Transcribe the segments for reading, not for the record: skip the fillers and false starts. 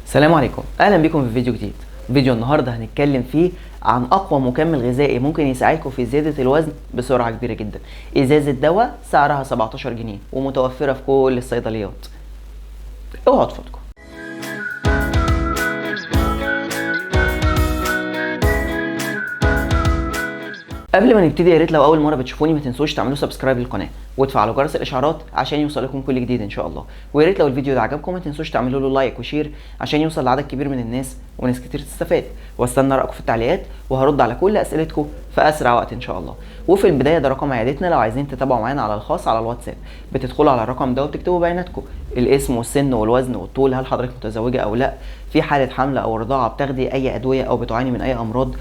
السلام عليكم، اهلا بكم في فيديو جديد. فيديو النهارده هنتكلم فيه عن اقوى مكمل غذائي ممكن يساعدكم في زيادة الوزن بسرعة كبيرة جدا. ازازة دواء سعرها 17 جنيه ومتوفره في كل الصيدليات. اوعوا تفوتكم. قبل ما نبتدي يا ريت لو اول مرة بتشوفوني ما تنسوش تعملوا subscribe للقناة وتفعلوا جرس الاشعارات عشان يوصلكم كل جديد ان شاء الله. ويا ريت لو الفيديو ده عجبكم ما تنسوش تعملوا له like و share عشان يوصل لعدد كبير من الناس وناس كتير تستفاد. واستنى رايكم في التعليقات وهرد على كل اسئلتكم في اسرع وقت ان شاء الله. وفي البداية ده رقم عيادتنا، لو عايزين تتابعوا معانا على الخاص على الواتساب بتدخلوا على الرقم ده وبتكتبوا بياناتكم، الاسم والسن والوزن والطول، هل حضرتك متزوجة او لا، في حاله حمل او رضاعه، بتاخدي اي ادوية او بتعاني من اي امراض.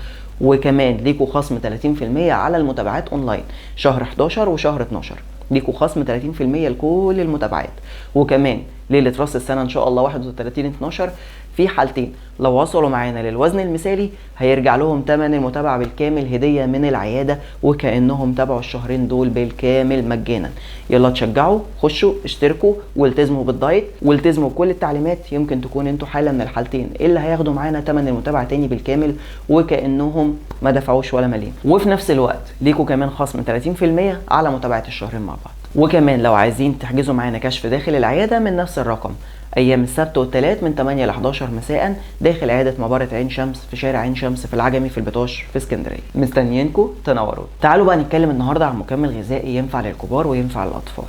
وكمان ليكوا خصم 30% على المتابعات اونلاين شهر 11 وشهر 12، ليكوا خصم 30% لكل المتابعات. وكمان ليلة راس السنة ان شاء الله 31/12 في حالتين، لو وصلوا معانا للوزن المثالي هيرجع لهم ثمن المتابعة بالكامل هديه من العيادة، وكانهم تابعوا الشهرين دول بالكامل مجانا. يلا تشجعوا، خشوا اشتركوا والتزموا بالدايت والتزموا بكل التعليمات. يمكن تكون انتوا حاله من الحالتين اللي هياخدوا معانا ثمن المتابعة تاني بالكامل وكانهم ما دفعوش ولا مليم. وفي نفس الوقت ليكوا كمان خصم 30% على متابعه الشهرين مع بعض. وكمان لو عايزين تحجزوا معانا كشف داخل العيادة من نفس الرقم ايام السبت والثلاث من 8 ل 11 مساء داخل عيادة مباره عين شمس في شارع عين شمس في العجمي في البطاش في اسكندرية. مستنيينكم تنوروا. تعالوا بقى نتكلم النهارده عن مكمل غذائي ينفع للكبار وينفع للاطفال،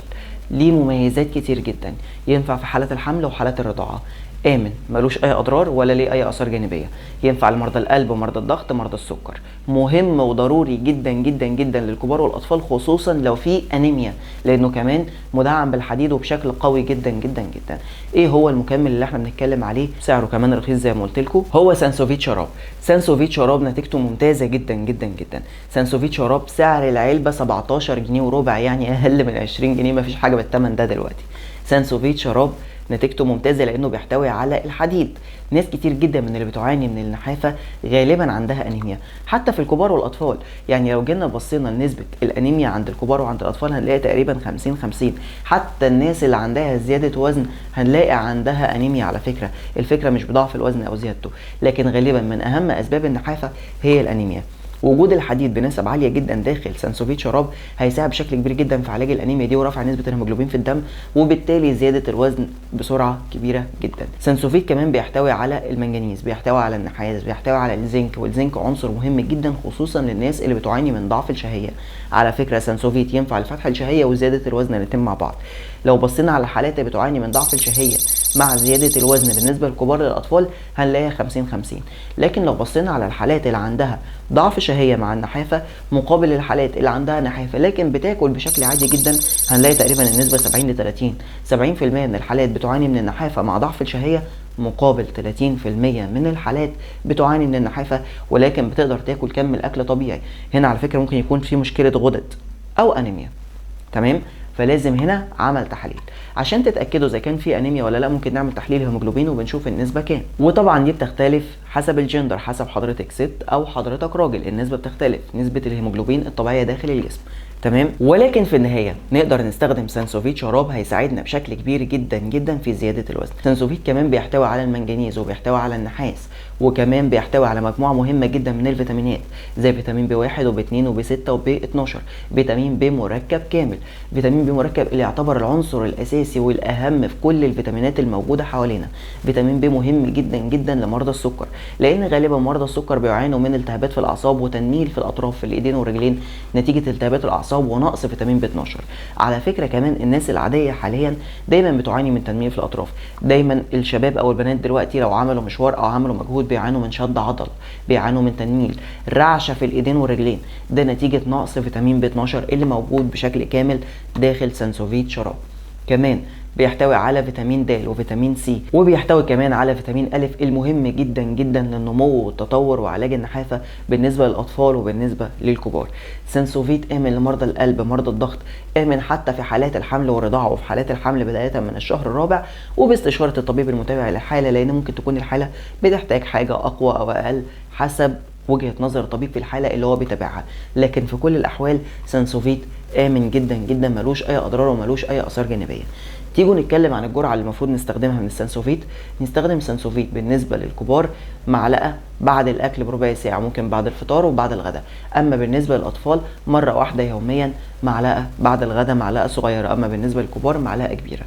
ليه مميزات كتير جدا، ينفع في حالات الحمل وحالات الرضاعة، امن، ملوش اي اضرار ولا ليه اي اثار جانبيه، ينفع لمرضى القلب ومرضى الضغط مرضى السكر، مهم وضروري جدا جدا جدا للكبار والاطفال خصوصا لو في انيميا، لانه كمان مدعم بالحديد وبشكل قوي جدا جدا جدا. ايه هو المكمل اللي احنا بنتكلم عليه؟ سعره كمان رخيص زي ما قلت لكم، هو سانسوفيت شراب. سانسوفيت شراب نتيجته ممتازة جدا جدا جدا. سانسوفيت شراب سعر العلبة 17 جنيه وربع، يعني اقل من 20 جنيه، مفيش حاجة بالثمن ده دلوقتي. سانسوفيت شراب نتيجته ممتازة لانه بيحتوي على الحديد. ناس كتير جدا من اللي بتعاني من النحافه غالبا عندها انيميا، حتى في الكبار والاطفال. يعني لو جينا بصينا لنسبه الانيميا عند الكبار وعند الاطفال هنلاقي تقريبا 50-50. حتى الناس اللي عندها زيادة وزن هنلاقي عندها انيميا. على فكرة الفكرة مش بضعف الوزن او زيادته، لكن غالبا من اهم اسباب النحافه هي الانيميا. وجود الحديد بنسب عالية جدا داخل سانسوفيت شراب هيساعد بشكل كبير جدا في علاج الانيميا دي ورفع نسبه الهيموجلوبين في الدم، وبالتالي زيادة الوزن بسرعة كبيرة جدا. سانسوفيت كمان بيحتوي على المنجنيز، بيحتوي على النحاس، بيحتوي على الزنك، والزنك عنصر مهم جدا خصوصا للناس اللي بتعاني من ضعف الشهية. على فكرة سانسوفيت ينفع لفتح الشهية وزيادة الوزن الاتنين مع بعض. لو بصينا على الحالات اللي بتعاني من ضعف الشهية مع زيادة الوزن بالنسبة للكبار للاطفال هنلاقيها 50-50، لكن لو بصينا على الحالات اللي عندها ضعف شهية مع النحافه مقابل الحالات اللي عندها نحافه لكن بتاكل بشكل عادي جدا هنلاقي تقريبا النسبة 70-30. 70% من الحالات بتعاني من النحافه مع ضعف الشهية مقابل 30% من الحالات بتعاني من النحافه ولكن بتقدر تاكل كم الاكل طبيعي. هنا على فكرة ممكن يكون في مشكلة غدد او انيميا، تمام؟ فلازم هنا عمل تحاليل عشان تتاكدوا اذا كان في انيميا ولا لا. ممكن نعمل تحليل هيموجلوبين وبنشوف النسبة كام. وطبعا دي بتختلف حسب الجندر، حسب حضرتك ست او حضرتك راجل، النسبة بتختلف، نسبه الهيموجلوبين الطبيعية داخل الجسم، تمام؟ ولكن في النهاية نقدر نستخدم سانسوفيت شراب، هيساعدنا بشكل كبير جدا جدا في زيادة الوزن. سانسوفيت كمان بيحتوي على المنجنيز وبيحتوي على النحاس، وكمان بيحتوي على مجموعة مهمة جدا من الفيتامينات زي فيتامين بي 1 وبي 2 وبي 6 وبي 12، فيتامين بي مركب كامل. فيتامين بي مركب اللي يعتبر العنصر الاساسي والاهم في كل الفيتامينات الموجودة حوالينا. فيتامين بي مهم جدا جدا لمرضى السكر، لان غالبا مرضى السكر بيعانوا من التهابات في الاعصاب وتنميل في الاطراف في الايدين والرجلين نتيجة التهابات الاعصاب ونقص فيتامين بي 12. على فكرة كمان الناس العادية حاليا دايما بتعاني من تنميل في الاطراف، دايما الشباب او البنات دلوقتي لو عملوا مشوار او عملوا مجهود بيعانوا من شد عضل، بيعانوا من تنميل، رعشه في الايدين والرجلين، ده نتيجة نقص فيتامين بي 12 اللي موجود بشكل كامل داخل سانسوفيت شراب. كمان بيحتوي على فيتامين د وفيتامين سي، وبيحتوي كمان على فيتامين أ المهم جدا جدا للنمو والتطور وعلاج النحافه بالنسبة للاطفال وبالنسبة للكبار. سانسوفيت امن لمرضى القلب، مرضى الضغط، امن حتى في حالات الحمل والرضاعه وفي حالات الحمل بداية من الشهر الرابع، وباستشاره الطبيب المتابع للحالة، لان ممكن تكون الحالة بتحتاج حاجة اقوى او اقل حسب وجهة نظر الطبيب في الحالة اللي هو بيتابعها. لكن في كل الأحوال سانسوفيت آمن جدا جدا، ملوش أي أضرار وملوش أي آثار جانبية. تيجوا نتكلم عن الجرعة اللي المفروض نستخدمها من السنسوفيت. نستخدم سنسوفيت بالنسبة للكبار معلقه بعد الاكل بربع ساعة، ممكن بعد الفطار وبعد الغداء. اما بالنسبة للاطفال مرة واحدة يوميا، معلقه بعد الغداء، معلقه صغيرة. اما بالنسبة للكبار معلقه كبيرة.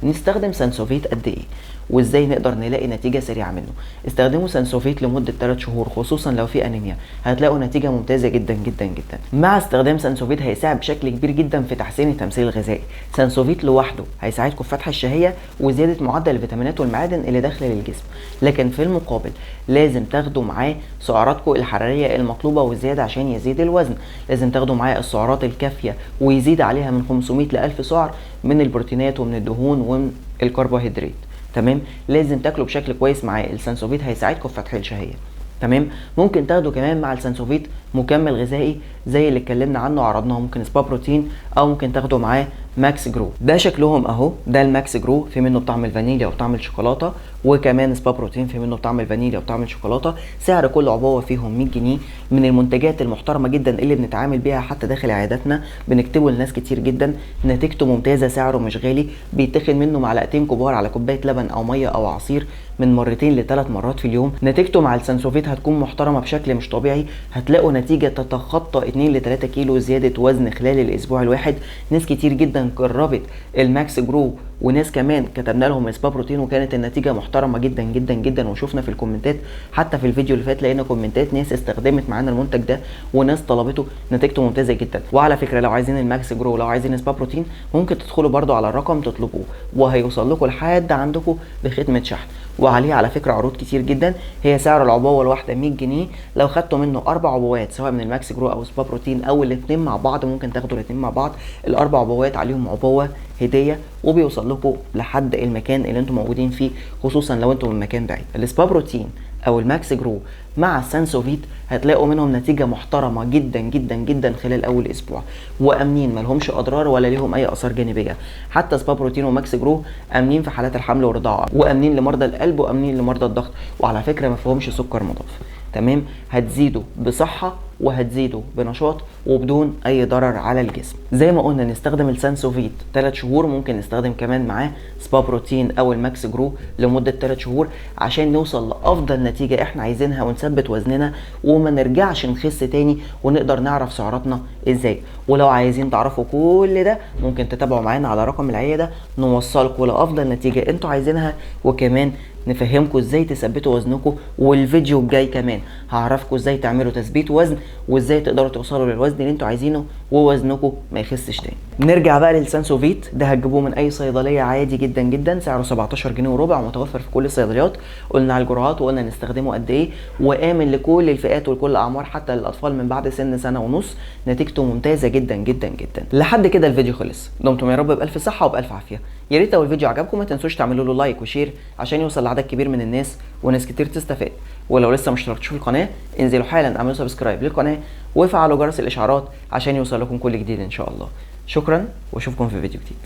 نستخدم سنسوفيت قد ايه وازاي نقدر نلاقي نتيجة سريعة منه؟ استخدموا سنسوفيت لمدة 3 شهور، خصوصا لو في انيميا، هتلاقوا نتيجة ممتازة جدا جدا جدا. مع استخدام سنسوفيت هيساعد بشكل كبير جدا في تحسين التمثيل الغذائي. سنسوفيت لوحده هيساعدكم في فتح الشهية وزيادة معدل الفيتامينات والمعادن اللي داخله للجسم، لكن في المقابل لازم تاخدوا معاه سعراتكم الحرارية المطلوبة وزيادة عشان يزيد الوزن. لازم تاخدوا معاه السعرات الكافيه ويزيد عليها من 500 ل 1000 سعر من البروتينات ومن الدهون ومن الكربوهيدرات. تمام، لازم تاكلوا بشكل كويس معاه. السنسوفيت هيساعدكم في فتح الشهية. تمام، ممكن تاخدوا كمان مع السنسوفيت مكمل غذائي زي اللي اتكلمنا عنه وعرضناه، ممكن سبا بروتين او ممكن تاخدوا معاه ماكس جرو. ده شكلهم اهو، ده الماكس جرو في منه بطعم الفانيليا وبطعم الشوكولاتة، وكمان سبا بروتين في منه بطعم الفانيليا وبطعم الشوكولاتة. سعر كل عبوة فيهم 100 جنيه. من المنتجات المحترمة جدا اللي بنتعامل بيها حتى داخل عياداتنا، بنكتبه لناس كتير جدا، نتيجته ممتازة، سعره مش غالي، بيتاخد منه معلقتين كبار على كوباية لبن او مية او عصير من 2 ل 3 مرات في اليوم. نتيجته مع السنسوفيت هتكون محترمه بشكل مش طبيعي، هتلاقوا نتيجة تتخطى 2 ل 3 كيلو زيادة وزن خلال الاسبوع الواحد. ناس كتير جدا جربت الماكس جرو وناس كمان كتبنا لهم سبا بروتين وكانت النتيجة محترمه جدا جدا جدا، وشفنا في الكومنتات حتى في الفيديو اللي فات لقينا كومنتات ناس استخدمت معانا المنتج ده وناس طلبته، نتيجته ممتازة جدا. وعلى فكرة لو عايزين الماكس جرو لو عايزين سبا بروتين ممكن تدخلوا برده على الرقم تطلبوه وهيوصل لكم لحد عندكم بخدمة شحن، وعليه على فكرة عروض كتير جدا. هي سعر العبوه الواحدة 100 جنيه، لو خدتوا منه 4 عبوات سواء من الماكس جرو او سبا بروتين او الاثنين مع بعض، ممكن تاخدوا الاثنين مع بعض، ال4 عبوات عليهم عبوة هديه وبيوصل لكم لحد المكان اللي انتم موجودين فيه، خصوصا لو انتم من مكان بعيد. السبا بروتين او الماكس جرو مع السنسوفيت هتلاقوا منهم نتيجة محترمه جدا جدا جدا خلال اول اسبوع، وامنين، مالهمش اضرار ولا ليهم اي اثار جانبيه. حتى سبا بروتين وماكس جرو امنين في حالات الحمل والرضاعه، وامنين لمرضى القلب وامنين لمرضى الضغط، وعلى فكرة ما فيهمش سكر مضاف. تمام، هتزيدوا بصحة وهتزيدوا بنشاط وبدون اي ضرر على الجسم. زي ما قلنا نستخدم السنسوفيت 3 شهور، ممكن نستخدم كمان معاه سبا بروتين او الماكس جرو لمدة 3 شهور عشان نوصل لافضل نتيجة احنا عايزينها ونثبت وزننا وما نرجعش نخس تاني، ونقدر نعرف سعراتنا ازاي. ولو عايزين تعرفوا كل ده ممكن تتابعوا معانا على رقم العيادة، نوصلكم لافضل نتيجة انتوا عايزينها، وكمان نفهمكم ازاي تثبتوا وزنكم. والفيديو الجاي كمان هعرفكم ازاي تعملوا تثبيت وزن وازاي تقدروا توصلوا للوزن اللي انتوا عايزينه ووزنكم ما يخسش تاني. نرجع بقى للسنسوفيت، ده هتجيبوه من اي صيدلية عادي جدا جدا، سعره 17 جنيه وربع ومتوفر في كل الصيدليات. قلنا على الجرعات وقلنا نستخدمه قد ايه، وامن لكل الفئات ولكل الاعمار حتى للاطفال من بعد سن 1.5 سنة. نتيجته ممتازة جدا جدا جدا. لحد كده الفيديو خلص، دمتم يا رب بالف صحة وبالف عافية. يا ريت لو الفيديو عجبكم ما تنسوش تعملوا له like و share عشان يوصل لعدد كبير من الناس وناس كتير تستفاد. ولو لسه ما اشتركتوش في القناة انزلوا حالا اعملوا subscribe للقناة وفعلوا جرس الاشعارات عشان يوصل لكم كل جديد ان شاء الله. شكرا واشوفكم في فيديو جديد.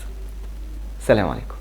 سلام عليكم.